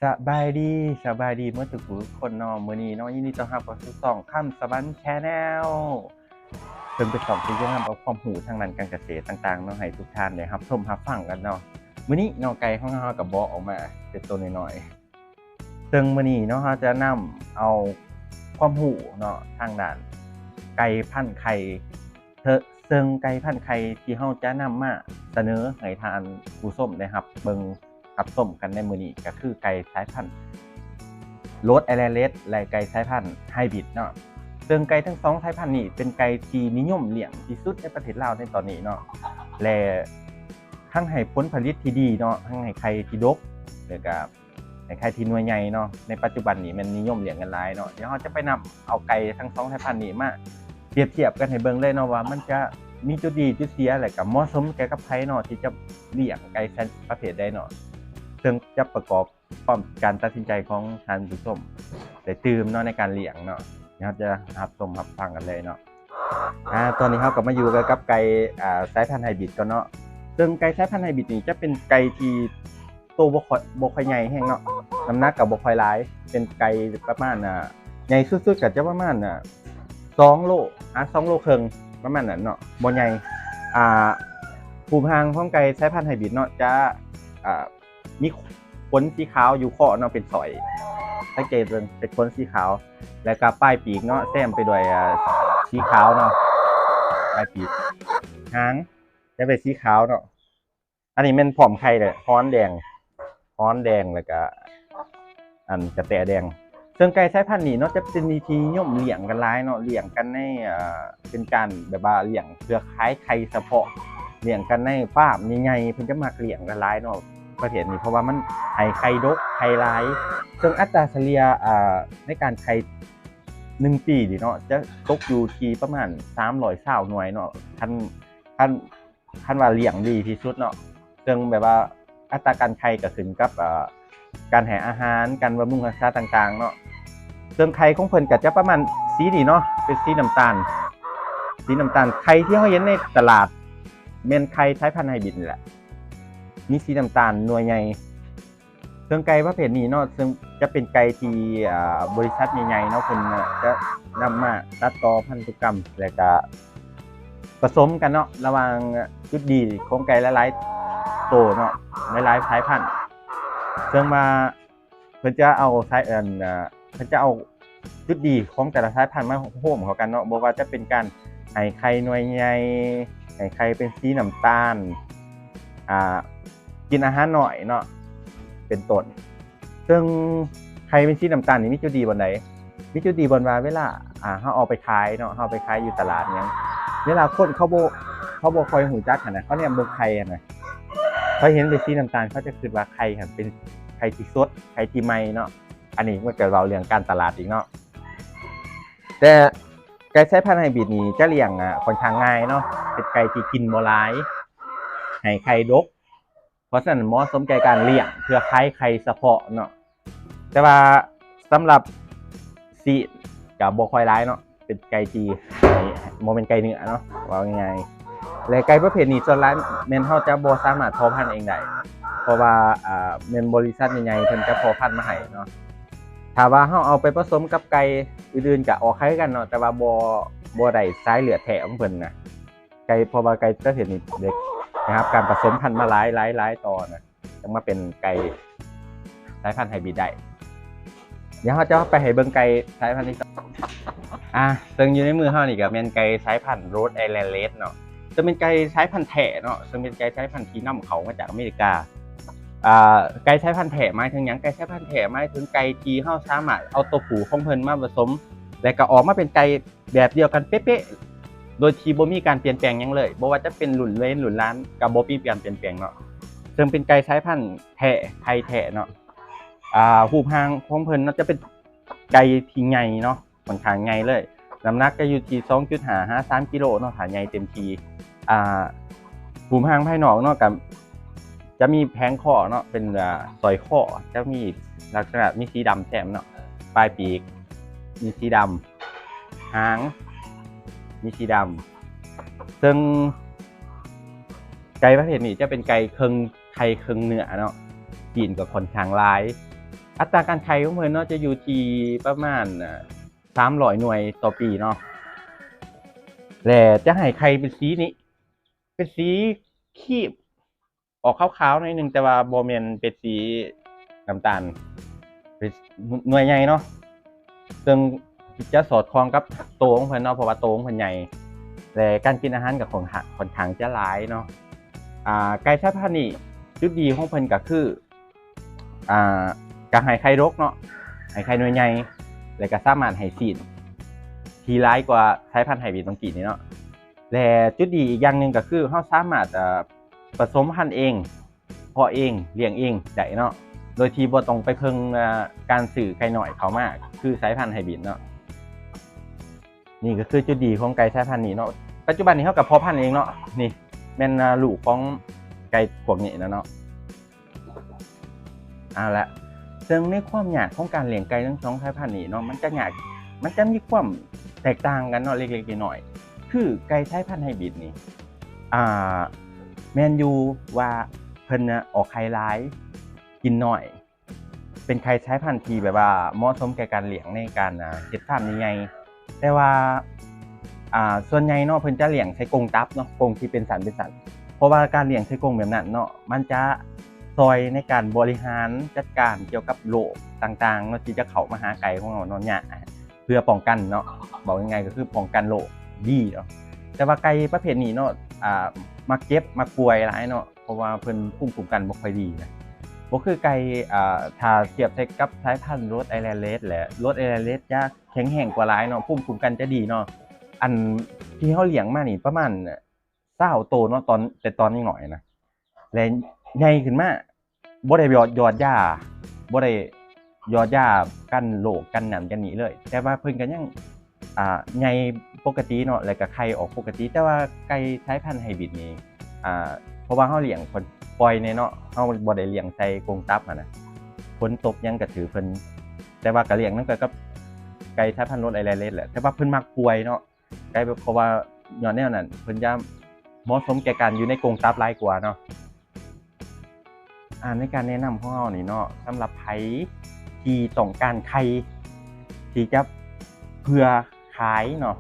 ສະບາຍດີ ສະບາຍດີໝົດທຸກຜູ້ທຸກຄົນເນາະ. ມື້ນີ້ເນາະ ຍິນດີຕ້ອນຮັບເຂົ້າສູ່ຊ່ອງຄຳສະຫວັນ Channel ເຊິ່ງເປັນຊ່ອງທີ່ຈະນຳເອົາຄວາມຮູ້ທາງດ້ານການກະເສດຕ່າງໆເນາະ ໃຫ້ທຸກທ່ານໄດ້ຮັບຊົມຮັບຟັງກັນເນາະ. ມື້ນີ້ເນາະ ໄກ່ຂອງເຮົາກໍບອກອອກມາເປັນໂຕນ້ອຍໆ ເຊິ່ງມື້ນີ້ເນາະ ເຮົາຈະນຳເອົາຄວາມຮູ້ເນາະ ທາງດ້ານໄກ່ພັນໄຂ່ ເຊິ່ງໄກ່ພັນໄຂ່ທີ່ເຮົາຈະນຳມາສະເໜີໃຫ້ທ່ານຜູ້ຊົມໄດ້ຮັບເບິ່ງ ຮັບຊົມກັນໃນມື້ນີ້ ກໍຄືໄກ່ສາຍພັນ Rhode Island Red ແລະ ໄກ່ສາຍພັນ Hybrid ເນາະ. ເຊິ່ງໄກ່ທັງສອງສາຍພັນນີ້ເປັນໄກ່ທີ່ນິຍົມລ້ຽງທີ່ສຸດໃນປະເທດລາວໃນຕອນນີ້ເນາະ ແລະ ທັງໃຫ້ຜົນຜະລິດທີ່ດີເນາະ ທັງໃຫ້ໄຂ່ທີ່ດົກ ແລ້ວກະໃຫ້ໄຂ່ທີ່ໜ່ວຍໃຫຍ່ເນາະ. ໃນປັດຈຸບັນນີ້ແມ່ນນິຍົມລ້ຽງກັນຫຼາຍເນາະ. ດຽວເຮົາຈະໄປນຳເອົາໄກ່ທັງສອງສາຍພັນນີ້ມາປຽບທຽບກັນໃຫ້ເບິ່ງເລີຍເນາະ ວ່າມັນຈະມີຈຸດດີຈຸດເສຍ ແລ້ວກະເໝາະສົມແກ່ກັບໃຜເນາະ ທີ່ຈະລ້ຽງໄກ່ສາຍປະເພດໃດເນາະ ເຊິ່ງຈະປະກອບຄວາມ ການຕັດສິນໃຈຂອງທ່ານຜູ້ຊົມໄດ້ຕື່ມເນາະ ໃນການລ້ຽງເນາະ. ດຽວເຮົາຈະຮັບຊົມຮັບຟັງກັນເລີຍເນາະ. ອາ ຕອນນີ້ເຮົາກໍມາຢູ່ກັນກັບໄກ່ ອາ ສາຍພັນ Hybrid ກ່ອນເນາະ. ເຊິ່ງໄກ່ສາຍພັນ Hybrid ນີ້ຈະເປັນໄກ່ທີ່ໂຕບໍ່ຄ່ອຍ ບໍ່ຄ່ອຍໃຫຍ່ແຮງເນາະ ນ້ຳໜັກກໍບໍ່ຄ່ອຍຫຼາຍ ເປັນໄກ່ປະມານ ອາ ໃຫຍ່ສຸດໆກໍຈະປະມານ ອາ ສອງໂລ ອາ ສອງໂລເຄິ່ງ ປະມານນັ້ນເນາະ ບໍ່ໃຫຍ່. ອາ ຮູບຮ່າງຂອງໄກ່ສາຍພັນ Hybrid ເນາະ ຈະ ອາ ມີ ຂົນສີຂາວຢູ່ຄໍເນາະ ເປັນສ້ອຍ ສັງເກດເບິ່ງເປັນຂົນສີຂາວ ແລ້ວກະປາຍປີກເນາະ ແຊມໄປດ້ວຍ ອາ ສີຂາວເນາະ ປາຍປີກ. ຫາງຈະເປັນສີຂາວເນາະ. ອັນນີ້ແມ່ນພ້ອມໄຂ່ແລ້ວ ຮອນແດງ ຮອນແດງ ແລ້ວກະ ອັນກະແຕແດງ. ເຊິ່ງໄກ່ສາຍພັນນີ້ເນາະ ຈະເປັນທີ່ນິຍົມລ້ຽງກັນຫຼາຍເນາະ ລ້ຽງກັນໃນ ເປັນການແບບວ່າລ້ຽງເພື່ອຂາຍໄຂ່ສະເພາະ ລ້ຽງກັນໃນຟາມໃຫຍ່ໆ ເພິ່ນຈະມັກລ້ຽງກັນຫຼາຍເນາະ ປະເພດນີ້ ເພາະວ່າມັນໃຫ້ໄຂ່ດົກໄຂ່ຫຼາຍ. ເຊິ່ງອັດຕາສະເລ່ຍ ອາ ໃນການໄຂ່ໜຶ່ງປີນີ້ເນາະ ຈະຕົກຢູ່ທີ່ປະມານສາມຮ້ອຍຊາວໜ່ວຍເນາະ ຄັນ ຄັນ ຄັນວ່າລ້ຽງດີທີ່ສຸດເນາະ. ເຊິ່ງແບບວ່າອັດຕາການໄຂ່ກໍຂຶ້ນກັບ ເອີ ການໃຫ້ອາຫານ ການບຳລຸງຮັກສາຕ່າງໆເນາະ. ເຊິ່ງໄຂ່ຂອງເພິ່ນກໍຈະປະມານສີນີ້ເນາະ ເປັນສີນ້ຳຕານ ສີນ້ຳຕານ. ໄຂ່ທີ່ເຮົາເຫັນໃນຕະຫຼາດແມ່ນໄຂ່ສາຍພັນໄຮບຣິດນີ້ແຫຼະ ມີສີນ້ຳຕານ ໜ່ວຍໃຫຍ່. ເຊິ່ງໄກ່ປະເພດນີ້ເນາະ ເຊິ່ງຈະເປັນໄກ່ທີ່ ອາ ບໍລິສັດໃຫຍ່ໆເນາະ ເພິ່ນຈະນຳມາຕັດຕໍ່ພັນທຸກຳ ແລະກະປະສົມກັນເນາະ ລະຫວ່າງຈຸດດີຂອງໄກ່ຫຼາຍໆໂຕເນາະ ຫຼາຍໆສາຍພັນ. ເຊິ່ງວ່າເພິ່ນຈະເອົາສາຍ ອັນ ເພິ່ນຈະເອົາຈຸດດີຂອງແຕ່ລະສາຍພັນມາໂຮມເຂົ້າກັນເນາະ ບໍ່ວ່າຈະເປັນການໃຫ້ໄຂ່ໜ່ວຍໃຫຍ່ ໃຫ້ໄຂ່ເປັນສີນ້ຳຕານ ອາ ກິນອາຫານໜ້ອຍເນາະ ເປັນຕົ້ນ. ເຊິ່ງໄຂ່ເປັນສີນ້ຳຕານນີ້ມີຈຸດດີບ່ອນໃດ? ມີຈຸດດີບ່ອນວ່າເວລາ ອາ ເຮົາເອົາໄປຂາຍເນາະ ເຮົາເອົາໄປຂາຍຢູ່ຕະຫຼາດຫຍັງ ເວລາຄົນເຂົາບໍ່ ເຂົາບໍ່ຄ່ອຍຮູ້ຈັກຫັ້ນນະ ເຂົາແນມເບິ່ງໄຂ່ຫັ້ນນະ ເຂົາເຫັນເປັນສີນ້ຳຕານ ເຂົາຈະຄິດວ່າໄຂ່ຫັ້ນເປັນໄຂ່ທີ່ສົດ ໄຂ່ທີ່ໃໝ່ເນາະ. ອັນນີ້ມັນກໍເວົ້າເລື່ອງການຕະຫຼາດອີກເນາະ. ແຕ່ໄກ່ສາຍພັນໄຮບຣິດນີ້ຈະລ້ຽງ ອາ ຂ້ອນຂ້າງງ່າຍເນາະ ເປັນໄກ່ທີ່ກິນບໍ່ຫຼາຍ ໃຫ້ໄຂ່ດົກ ເພາະສະນັ້ນເໝາະສົມແກ່ການລ້ຽງເພື່ອຂາຍໄຂ່ສະເພາະເນາະ. ແຕ່ວ່າສຳລັບຊີ້ນກໍບໍ່ຄ່ອຍຫຼາຍເນາະ ເປັນໄກ່ທີ່ ບໍ່ແມ່ນໄກ່ເນື້ອເນາະ ເວົ້າງ່າຍໆ. ແລະໄກ່ປະເພດນີ້ສ່ວນຫຼາຍແມ່ນເຮົາຈະບໍ່ສາມາດເພາະພັນເອງໄດ້ ເພາະວ່າ ອາ ແມ່ນບໍລິສັດໃຫຍ່ໆເພິ່ນຈະເພາະພັນມາໃຫ້ເນາະ. ຖ້າວ່າເຮົາເອົາໄປປະສົມກັບໄກ່ອື່ນໆ ກໍອອກໄຂ່ຄືກັນເນາະ ແຕ່ວ່າບໍ່ ບໍ່ໄດ້ສາຍເລືອດແທ້ຂອງເພິ່ນນະ ໄກ່ ເພາະວ່າໄກ່ປະເພດນີ້ໄດ້ ໄດ້ຮັບການປະສົມພັນມາຫຼາຍ ຫຼາຍ ຫຼາຍຕໍ່ນະ ຈັ່ງມາເປັນໄກ່ສາຍພັນໄຮບຣິດໄດ້. ດຽວເຮົາຈະໄປໃຫ້ເບິ່ງໄກ່ສາຍພັນທີ່ສອງ ອາ ເຊິ່ງຢູ່ໃນມືເຮົານີ້ກໍແມ່ນໄກ່ສາຍພັນ Rhode Island Red ເນາະ ເຊິ່ງເປັນໄກ່ສາຍພັນແທ້ເນາະ ເຊິ່ງເປັນໄກ່ສາຍພັນທີ່ນຳເຂົ້າມາຈາກອາເມລິກາ. ອາ ໄກ່ສາຍພັນແທ້ໝາຍເຖິງຫຍັງ? ໄກ່ສາຍພັນແທ້ໝາຍເຖິງໄກ່ທີ່ເຮົາສາມາດເອົາຕົວຜູ້ຂອງເພິ່ນມາປະສົມ ແລະກໍອອກມາເປັນໄກ່ ແບບດຽວກັນເປະໆ ໂດຍທີ່ບໍ່ມີການປ່ຽນແປງຫຍັງເລີຍ ບໍ່ວ່າຈະເປັນລຸ້ນເລນລຸ້ນຫຼານກໍບໍ່ມີການປ່ຽນແປງເນາະ ເຊິ່ງເປັນໄກ່ສາຍພັນແທ້ ໄຂ່ແທ້ເນາະ. ອາ ຮູບຮ່າງຂອງເພິ່ນເນາະ ຈະເປັນໄກ່ທີ່ໃຫຍ່ເນາະ ຂ້ອນຂ້າງໃຫຍ່ເລີຍ ນ້ຳໜັກຈະຢູ່ທີ່ສອງຈຸດຫ້າຫາສາມກິໂລເນາະ ຖ້າໃຫຍ່ເຕັມທີ່. ອາ ຮູບຮ່າງພາຍນອກເນາະ ກໍຈະມີແຜງຄໍເນາະ ເປັນ ອາ ສ້ອຍຄໍ ຈະມີລັກສະນະມີສີດຳແຊມເນາະ ປາຍປີກມີສີດຳ ຫາງມີສີດຳ ເຊິ່ງໄກ່ປະເພດນີ້ຈະເປັນໄກ່ເຄິ່ງໄຂ່ເຄິ່ງເນື້ອເນາະ ຊີ້ນກໍຂ້ອນຂ້າງຫຼາຍ ອັດຕາການໄຂ່ຂອງເພິ່ນເນາະ ຈະຢູ່ທີ່ປະມານ ອາ ສາມຮ້ອຍໜ່ວຍຕໍ່ປີເນາະ ແລະ ຈະໃຫ້ໄຂ່ເປັນສີນີ້ ເປັນສີຄຣີມ ອອກຂາວໆໜ້ອຍໜຶ່ງ, ແຕ່ວ່າບໍ່ແມ່ນເປັນສີນ້ຳຕານ, ເປັນໜ່ວຍໃຫຍ່ເນາະ, ເຊິ່ງຈະສອດຄ່ອງກັບໂຕຂອງເພິ່ນເນາະ, ເພາະວ່າໂຕຂອງເພິ່ນໃຫຍ່ ແລະ ການກິນອາຫານກໍຄ່ອນຂ້າງ ຄ່ອນຂ້າງຈະຫຼາຍເນາະ. ອ່າ ໄກ່ສາຍພັນນີ້ ຈຸດດີຂອງເພິ່ນກໍຄື ອ່າ ກໍໃຫ້ໄຂ່ດົກເນາະ, ໃຫ້ໄຂ່ໜ່ວຍໃຫຍ່ ແລະ ກໍສາມາດໃຫ້ຊີ້ນທີ່ຫຼາຍກວ່າສາຍພັນໄຮບຣິດເມື່ອກີ້ນີ້ເນາະ. ແລະ ຈຸດດີອີກຢ່າງໜຶ່ງກໍຄື ເຮົາສາມາດ ເອີ່ ປະສົມພັນເອງ, ເພາະເອງ, ລ້ຽງເອງໄດ້ເນາະ, ໂດຍທີ່ບໍ່ຕ້ອງໄປເພິ່ງ ເອີ່ ການຊື້ໄກ່ນ້ອຍເຂົ້າມາ ຄືສາຍພັນໄຮບຣິດເນາະ. ນີ້ກໍຄືຈຸດດີຂອງໄກ່ສາຍພັນນີ້ເນາະ. ປັດຈຸບັນນີ້ເຮົາກໍເພາະພັນເອງເນາະ, ນີ້ແມ່ນ ອ່າ ລູກຂອງໄກ່ພວກນີ້ນະເນາະ. ເອົາລະ ເຊິ່ງໃນຄວາມຍາກຂອງການລ້ຽງໄກ່ທັງສອງສາຍພັນນີ້ເນາະ ມັນຈະຍາກ ມັນຈະມີຄວາມແຕກຕ່າງກັນເນາະ ເລັກໆນ້ອຍໆ. ຄືໄກ່ສາຍພັນໄຮບຣິດນີ້ ອ່າ ແມ່ນຢູ່ວ່າເພິ່ນນະອອກໄຂ່ຫຼາຍ ກິນໜ້ອຍ ເປັນໄກ່ສາຍພັນທີ່ແບບວ່າເໝາະສົມແກ່ການລ້ຽງໃນການ ອ່າ ເຮັດຟາມໃຫຍ່ໆ. ແຕ່ວ່າ ອ່າ ສ່ວນໃຫຍ່ເນາະ ເພິ່ນຈະລ້ຽງໃສ່ກົງຕັບເນາະ, ກົງທີ່ເປັນສັນເປັນສັນ, ເພາະວ່າການລ້ຽງໃສ່ກົງແບບນັ້ນເນາະ ມັນຈະຊ່ອຍໃນການບໍລິຫານຈັດການກ່ຽວກັບໂລກຕ່າງໆເນາະ ທີ່ຈະເຂົ້າມາຫາໄກ່ຂອງເຮົາເນາະ, ຍາກ ເພື່ອປ້ອງກັນເນາະ, ເວົ້າງ່າຍໆກໍຄືປ້ອງກັນໂລກດີເນາະ. ແຕ່ວ່າໄກ່ປະເພດນີ້ເນາະ ອ່າ ມັກເຈັບມັກປ່ວຍຫຼາຍເນາະ, ເພາະວ່າເພິ່ນພູມຄຸ້ມກັນບໍ່ຄ່ອຍດີນະ, ບໍ່ຄືໄກ່ ອ່າ ຖ້າທຽບໃສ່ກັບສາຍພັນໂຣດໄອແລນເຣດ ແລະ ໂຣດໄອແລນເຣດຈະແຂງແຮງກວ່າຫຼາຍເນາະ, ພູມຄຸ້ມກັນຈະດີເນາະ. ອັນທີ່ເຮົາລ້ຽງມານີ້ປະມານຊາວໂຕເນາະ ຕອນ ແຕ່ຕອນຍັງນ້ອຍນະ, ແລະ ໃຫຍ່ຂຶ້ນມາ ບໍ່ໄດ້ຢອດ ຢອດຢາ ບໍ່ໄດ້ຢອດຢາກັນໂລກກັນນັ້ນກັນນີ້ເລີຍ, ແຕ່ວ່າເພິ່ນກໍຍັງ ອ່າ ໃຫຍ່ປົກກະຕິເນາະ ແລ້ວກໍໄຂ່ອອກປົກກະຕິ. ແຕ່ວ່າໄກ່ສາຍພັນໄຮບຣິດນີ້ ອ່າ ເພາະວ່າເຮົາລ້ຽງ ເພິ່ນປ່ອຍແດ່ເນາະ, ເຮົາບໍ່ໄດ້ລ້ຽງໃສ່ກົງຕັບຫັ້ນນະ, ຝົນຕົກຫຍັງກໍຖືເພິ່ນ, ແຕ່ວ່າກໍລ້ຽງນຳກັນກັບໄກ່ສາຍພັນໂຣດໄອແລນເຣດແຫຼະ, ແຕ່ວ່າເພິ່ນມັກປ່ວຍເນາະ ໄກ່ ເພາະວ່າຍ້ອນແນວນັ້ນ ເພິ່ນຈະເໝາະສົມແກ່ການຢູ່ໃນກົງຕັບຫຼາຍກວ່າເນາະ. ອ່າ ໃນການແນະນຳຂອງເຮົານີ້ເນາະ, ສຳລັບໃຜທີ່ຕ້ອງການໄຂ່ທີ່ຈະເພື່ອຂາຍເນາະ,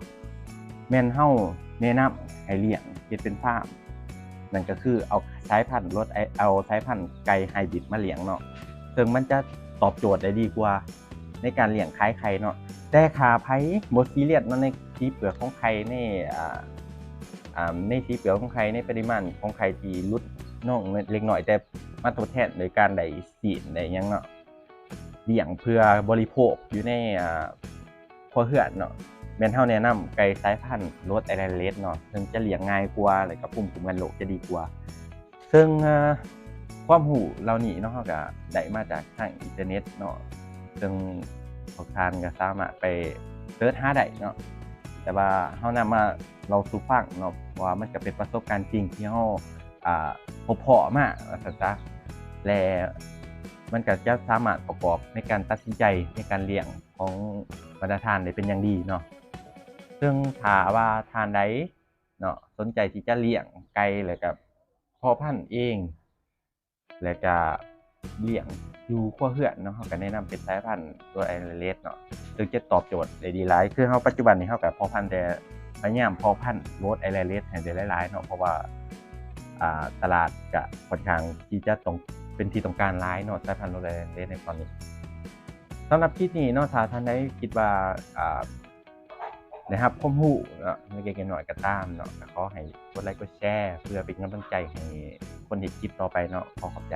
ແມ່ນເຮົາແນະນຳໃຫ້ລ້ຽງເຮັດເປັນຟາມ, ນັ້ນກໍຄືເອົາສາຍພັນໂຣດໄອ ເອົາສາຍພັນໄກ່ໄຮບຣິດມາລ້ຽງເນາະ, ເຊິ່ງມັນຈະຕອບໂຈດໄດ້ດີກວ່າ ໃນການລ້ຽງຂາຍໄຂ່ເນາະ. ແຕ່ຖ້າໃຜບໍ່ຊີຣຽສເນາະ ໃນສີເປືອກຂອງໄຂ່ ໃນ ອ່າ ອ່າ ໃນສີເປືອກຂອງໄຂ່ ໃນປະລິມານຂອງໄຂ່ທີ່ຫຼຸດລົງເລັກນ້ອຍ ແຕ່ມາທົດແທນໂດຍການໄດ້ຊີ້ນໄດ້ຫຍັງເນາະ, ລ້ຽງເພື່ອບໍລິໂພກຢູ່ໃນ ອ່າ ຄົວເຮືອນເນາະ, ແມ່ນເຮົາແນະນຳໄກ່ສາຍພັນໂຣດໄອແລນເຣດເນາະ, ເຊິ່ງຈະລ້ຽງງ່າຍກວ່າ ແລ້ວກໍພູມຄຸ້ມກັນໂລກຈະດີກວ່າ. ເຊິ່ງ ເອີ່ ຄວາມຮູ້ເຫຼົ່ານີ້ເນາະ ເຮົາກະໄດ້ມາຈາກທາງອິນເຕີເນັດເນາະ, ເຊິ່ງພວກທ່ານກະສາມາດໄປເສີດຫາໄດ້ເນາະ, ແຕ່ວ່າເຮົານຳມາເລົ່າສູ່ຟັງເນາະ ເພາະວ່າມັນກະເປັນປະສົບການຈິງທີ່ເຮົາ ອ່າ ພົບພໍ້ມາວ່າຊັ້ນຊະ, ແລະ ມັນກະຈະສາມາດປະກອບໃນການຕັດສິນໃຈໃນການລ້ຽງຂອງບັນດາທ່ານໄດ້ເປັນຢ່າງດີເນາະ. ເຊິ່ງຖ້າວ່າທ່ານໃດເນາະ ສົນໃຈທີ່ຈະລ້ຽງໄກ່ ແລ້ວກະ ເພາະພັນເອງ ແລະກະລ້ຽງຢູ່ຄົວເຮືອນເນາະ, ເຮົາກະແນະນຳເປັນສາຍພັນໂຣດໄອແລນເຣດເນາະ, ເຊິ່ງຈະຕອບໂຈດໄດ້ດີຫຼາຍ. ຄືເຮົາປັດຈຸບັນນີ້ເຮົາກະເພາະພັນແຕ່ ພະຍາຍາມເພາະພັນໂຣດໄອແລນເຣດໃຫ້ໄດ້ຫຼາຍໆເນາະ, ເພາະວ່າ ອ່າ ຕະຫຼາດກະຂ້ອນຂ້າງທີ່ຈະຕ້ອງ ເປັນທີ່ຕ້ອງການຫຼາຍເນາະ ສາຍພັນໂຣດໄອແລນເຣດໃນຕອນນີ້. ສຳລັບຄລິບນີ້ເນາະ ຖ້າທ່ານໃດຄິດວ່າ ອ່າ ໄດ້ຮັບຄວາມຮູ້ເນາະ ເລັກໆນ້ອຍໆກໍຕາມເນາະ, ກໍຂໍໃຫ້ກົດໄລກົດແຊ ເພື່ອເປັນກຳລັງໃຈໃຫ້ຄົນເຮັດຄລິບຕໍ່ໄປເນາະ. ຂໍຂອບໃຈ.